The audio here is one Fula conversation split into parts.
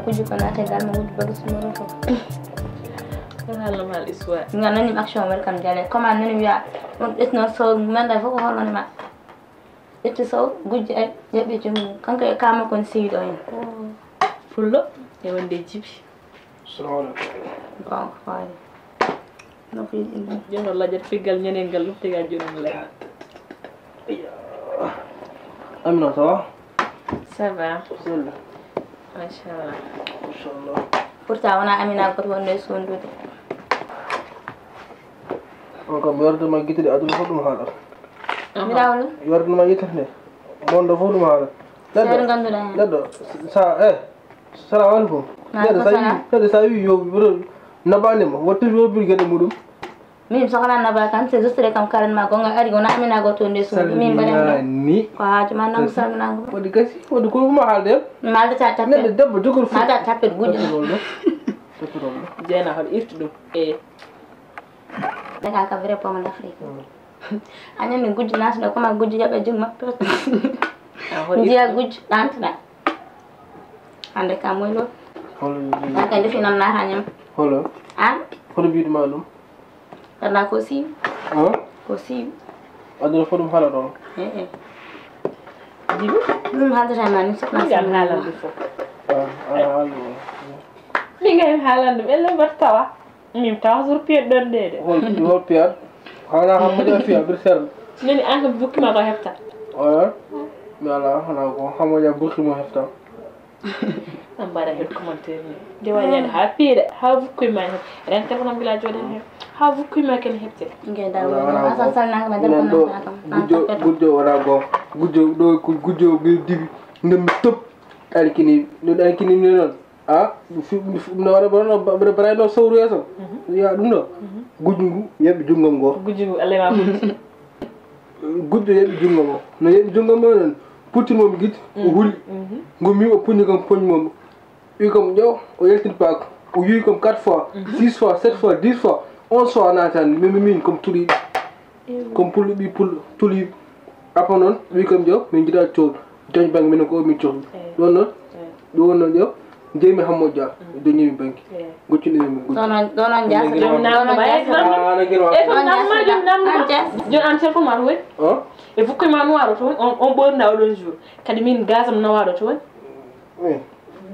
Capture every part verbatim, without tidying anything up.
Kuju ko naate gal mo wujju baɗo sumoro fof. Ɗon haalno maal histoire. Nga nani action welcome jale. Comment nani wiya on ɓetno so menda fof ko holno ma. Ɓetti sow gujji ay jaɓɓiti mum kanko e kama kon siwiɗo en. Pullo e wonde jibi. Salamu alaikum. Bon fay. No fi ɗin. Jono lajat piggal ñenel ngal luftigal jono mo lay. Amina, ça va? Ça va. Sella. Machallah. Inchallah. Pourtant wona Amina goto wonno e sondude. On kam mi warde ma gittude aduna fof ɗum haalata. Mbiɗa woni. Mi warde ma gittude nde. Mondo fof ɗum haalata. Seeɗa ngannduɗaa heen. Neɗɗo sa e. Salamu alaikum. Neɗɗo sa yi neɗɗo sa yi yo nabanima wattu yo bir gueɗe muɗum. Min soxla naba kan c'est juste rek am karen ma gonga ari wona Amina goto nde suudu min mbaɗa Ni. Ko haaju ma nangu salminangu. Waɗi gasi waɗi ko ma haalde. Malde ta tappe. Neɗɗo debbo jogor fu. Malde ta tappe gujjo. Toppirolle. Toppirolle. Jeena hoɗo irti ɗum e. Daga ka vrai pomme d'Afrique. Añande gujjo naata ɗo koma gujjo jaɓa jug makko. Njiya gujjo ɗantuɗa. Hande ka moy ɗo. Holo. Haka defi nam naata ñam. Holo. An. Holo mbiɗuma ɗum. Kala ko si. Hein? Ko si. Aduna fof ɗum haala ɗon. Eh eh. Jibi. Ɗum haaldata ma ni soxna. Ngam haalande fof. Aɗa haala ɗum. Min ngam haalande ɗum elle mbaɗa tawa. Min tawa sur pied ɗon de de. Hol hol piyat. Haala kam moƴa fiya bir ser. Nani an kam bukkima ko hefta. Oya. Mi ala hana ko hamoƴa burki mo hefta. An mbaɗa hen commentaire ni. Nde wañani ha piiɗa ha bukkoye ma hen. Ren téléphone am gila jooɗen hen. Ha bukkoye ma ken hefte. Nge dawo. Asa salnanga ma dal Minen ɗo ko gujjo gujjo wala go gujjo ɗo ko gujjo ɓe dibi ndemmi top ɗalikini no ɗalikini mi noon a no waɗa bono mbaɗa barayno sawru yeeso ya ɗum ɗo gujjo ngu yeɓi junngol ngo Gujjo ngu Allah ma gujjo. Gujjo yeɓi jungo mo no yeɓi jungo mo noon putti mom git o huli ngo mi o puñi kam poñ mom wi kam ƴew o yaltini paak o yuwi kam quatre fois six fois sept fois dix fois onze fois natani min min comme tuli comme pullo ɓi pullo tuli apa noon wi kam ƴew min jiɗa cowɗo dañ bangge minen ko min cohli ɗon noon ɗum wonno ƴew jeymi hammo dia dañimi bangge goccunimi gujjo Donon donon jasa. Jom namno ma es namno. E to namno ma jom namno ma. Jom an téléphone ma ɗum woni. E fukkoy ma noir o toon on on ɓorna oɗon jour kadi min gasam nawaɗo toon.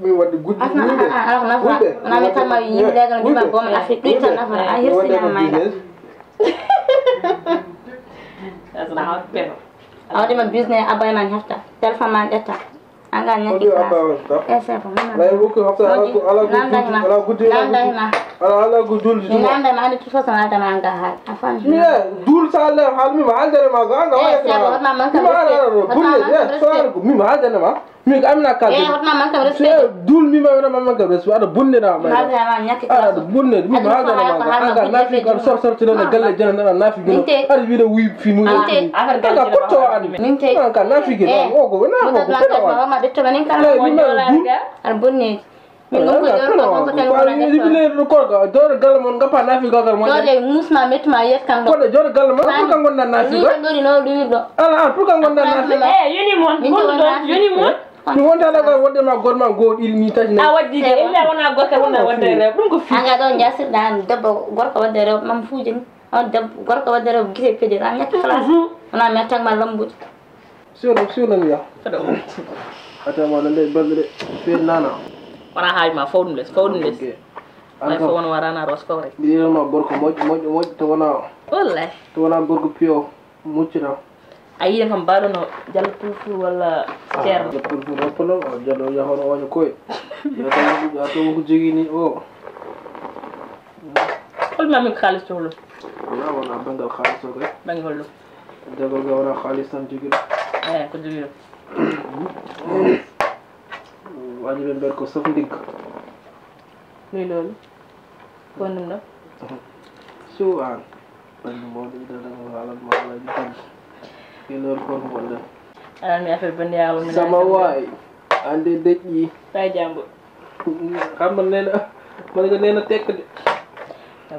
Min wadde guddi Asna ala nafa. Na mi tamma yimɓe gal ndima bom Afrique ɗum tan nafa. A hirsina mayga. Asna hot peno. A waɗima business abay man hefta. Téléphone man ƴetta. Anga ñaki Oɗo class. Abba wasta. Eh c'est bon. Lay wukki hafta ala ko ala ko Namdayma. Ala guddi Namdayma. Ala ala ko juldi Mi namdayma andi tout façon aldama anga haal. A fami. Ni dul sa le hal mi hal dere ma ga ga Eh waya c'est bon. Hotma man kam Ni ala ala respect. bulle ya so ala ko mi hal dere ma mi ga amina ka Eh hotma man kam respect. Dul mi ma wala man ka respect ada bunne na ma. Namdayma ñaki Ala class. bunne mi ma hal dere ma ga anga na fi ka sor sor tino na galle jana na na fi gino. Ar wi do wi fi mu. Ante. Ka ko to an. Min te. Ka na fi gino. O ko na ko ko. Ma ɓetto manin kala. Ay mi ma dul. Ar bonni. Min ɗum ko jor ko ko tan wona ɓetto. Ibine do ko ga dor gal mon ga pa na fi ga gal mon. Jode musma metma yet kan do. Ko do jor gal mon ko kan wonna na fi. Ɗum ɗo ɗi no ɗum ɗo. Ala an pour kan wonna na fi. Eh yoni mon. Min ko wonna yoni mon. Mi wonta daga wonde ma gorma go ɗiɗi ni tati A waddi de illa wona goto wona wadde rew ɗum ko fi. Anga ɗo jasirɗa an debbo gorko wadde rew mam fuujini. On debbo gorko wadde rew gite pedi ran ñakki classe. Wona mettak ma lambuɗi. Siwɗo siwɗo mi ya. Atama no nde balɗe de. Fe nana. Wona haaju ma fawɗum les fawɗum les. May fo won warana ros fawre. Mbiɗo yiyatma gorko moƴƴo moƴƴo moƴƴo to wona. Wallahi. To wona gorko piyo muccita. A yiyan kam mbaɗo no jalla pulful walla ceerno. Jalla pulful woppa noon o jalla o yahono oño koye. Yo tawi ɗum a tawi ko jogii ni o. Holma min ko kaalis cohlu. Wona wona banngal kaalis o kay. Banngal hollo. Debbo ga wona kaalis tan jogiɗo. Eyi ko jogiɗo. Waji ɓe mbeɗa ko sof ndigga. Ɗum ɗon ko honɗum ɗo? Suw aan. Ɓanndu mawɗo idaɗa mo haalan mo haalaaji fadde. Ɗum ɗon ko honɗum wonɗon? Aɗa anndi affaire banndiraaɓe min. Sama waay. Ande deƴƴi. Ɓay jambo. Kamma nena. Mbaɗa ko nena tekka de.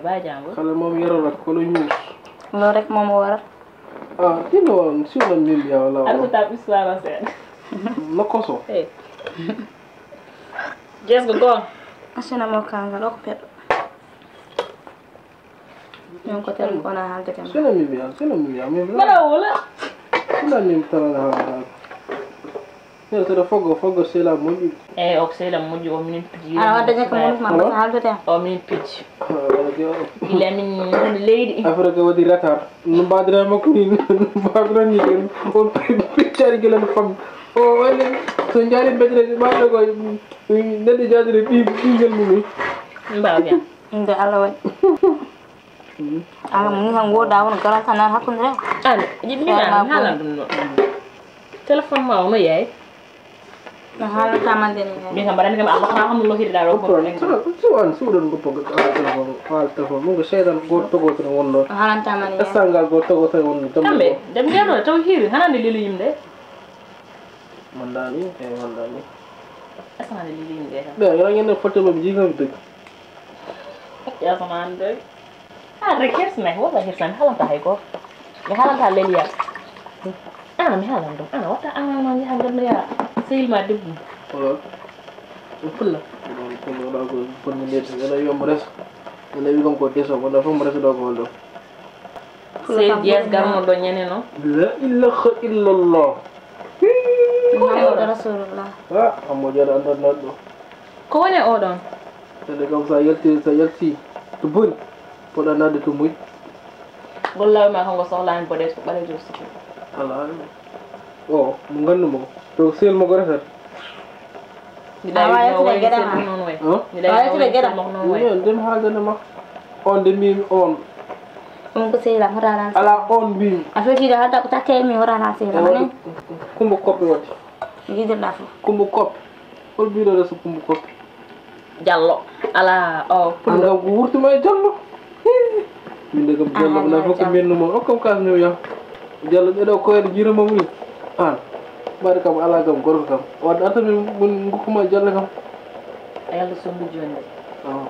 Ɓay jambo. Kala moom yero rak kono ñuus. Loolu rek moom waral. Ah, tino on siwlan min mbiya wala. Aɗa ko taɓi suwara seeɗa. Nokkoso. Eyi. Jesgo goo. Asina mo kangal o ko peɗɗo. Min ko tel ko na haalde kam. Sina mi wiya, sina mi wiya, mi wiya. Mbaɗa wula. Sina mi tara na haalde. Nde tara fogo, fogo sela moƴƴi. Eyi, o ko sela moƴƴi, o minen piji. Aɗa wadda jaka mo ma basa haaldude. O minen piji. Ila min leydi. Affaire ko waɗi retard. No mbaɗira makko ni, no mbaɗira ni ken. O piccari gila no fam. O wale, so jaari bedre, mbaɗa ko, neɗɗo jaadire ɓi-, ɓingel mum ni. Mbawa bien. Nde Allah waɗi. Ala mo ni han goda won garanta nan hakkunde. An, yiɗi mi Yaama an halan ɗum ɗo. Téléphone ma o no yaay? No haalanta man de ni yaay. Min kam mbaɗani kam Allah ma kam no hirɗa ɗo ko ɗon. So, so an suuɗon goppo ko haala téléphone, haala téléphone. Mun ko seydan go togo tan wonno. No haalanta man ni yaay. Estangal go togo tan wonno. Kamɓe, dem ngeno taw hiwi, hana nde lelu yimde. Mandani, e mandani. Estangal lelu yimde tan. Ɓe, ngena ngene foto mo jiga mi dëgg. Yasman dëgg. Ah, rek hirsne, wala hirsne, halanta hay ko. Mi halanta leliya. Ana mi halan ɗum. Ana wata ana noon yaha ngam no yaha sehil ma debbo. Olo. Ɗum fulla. Ɗum fulla wala ko bonde ndiyete. Ene wiya mo reso. Ene wiya ko deso. Wala fof mo reso ɗo ko holɗo. Sehil Jiyas garno ɗo ñande noon. La ilaha illallah. Muhammadu Rasulullah. Ah, ammo jara andan nan ɗo. Ko woni o ɗon? Kadi kam sa yalti, sa yalti to boni, poɗa nadde to moƴƴi. Gollawi ma kanko sohlani boɗeejo ko ɓaleejo sikki. Ala. O, mo gandu mo. To sel mo ko resat. Mbiɗa yiɗi no wayi sel mo noon wayi. Mbiɗa yiɗi no wayi sel mo noon wayi. Ndem haaldana ma. On de mi on. On ko sehil am, hoto a ran. Ala on mbimi. A foti de haalda ko takke mi, hoto a ran sehil am. Kumba koppe waɗi. Gidirɗa fof. Kumba koppe. Hol biɗo reso kumba koppe? Jallo. Ala o. An kam ko wurtuma e jallo. Min de kam jallo na fof ko mennu mo. O kam kas mi o yah. Jallo ɓeɗo koyre jiira mo woni. An. Mbaɗa kam ala kam gorko kam. Wadde ata min mun gukkuma jallo kam. A yalta sondu joni. Oh.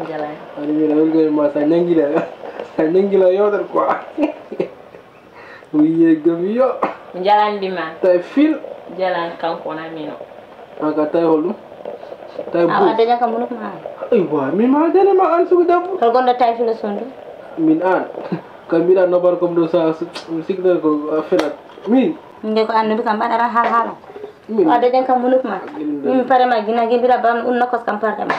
Jalani. Ani min a welgani ma sa ñangila. Sa ñangila yewtere quoi. Wiye gam yo. Jalandi ma. Tay fil. Jalan kanko na mino. An ka tay holɗum? Tay bu. Awa daña kam munuk ma. Aywa, mi ma dene ma an sugu debbo. Hol gondo tay fil sondu. Min an. Kam mbiɗa nobar kom ɗo sa mi sikkitan ko a felat. Min. Nde ko annabi kam mbaɗara hal hala. Min. Wa dañan kam munuk ma. Min pare ma gina gi mbiɗa bam un nokkos kam parte ma.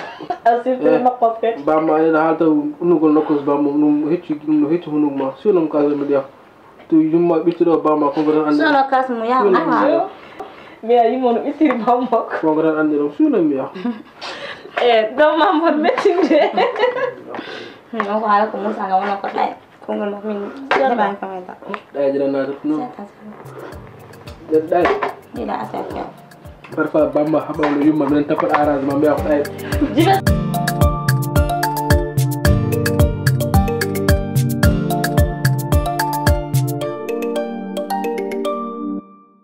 A sifti nokkos ke. Bam ma ina halta unugol nokkos bam ɗum hecci ɗum no hecci hunuk ma. Sunam ka mi ɗiya. To yumma ɓittuɗo bamma ko tan andi. Sono kas mo yaha. Mbiya yumma no ɓittiri bamma ko. Ko tan andi ɗum suuna mbiya. E ɗo mamon mettinde. On ko haala ko Moussa nga wona ko ɗay. Kongol makko min jaɓani kam en ɗa. Ɗay jira naata ɗum. Ɗay. Ɗiɗa attaque. Parfois bamma haɓa wala yumma minen tappat arrangement mbiya ko ɗay. Jiba.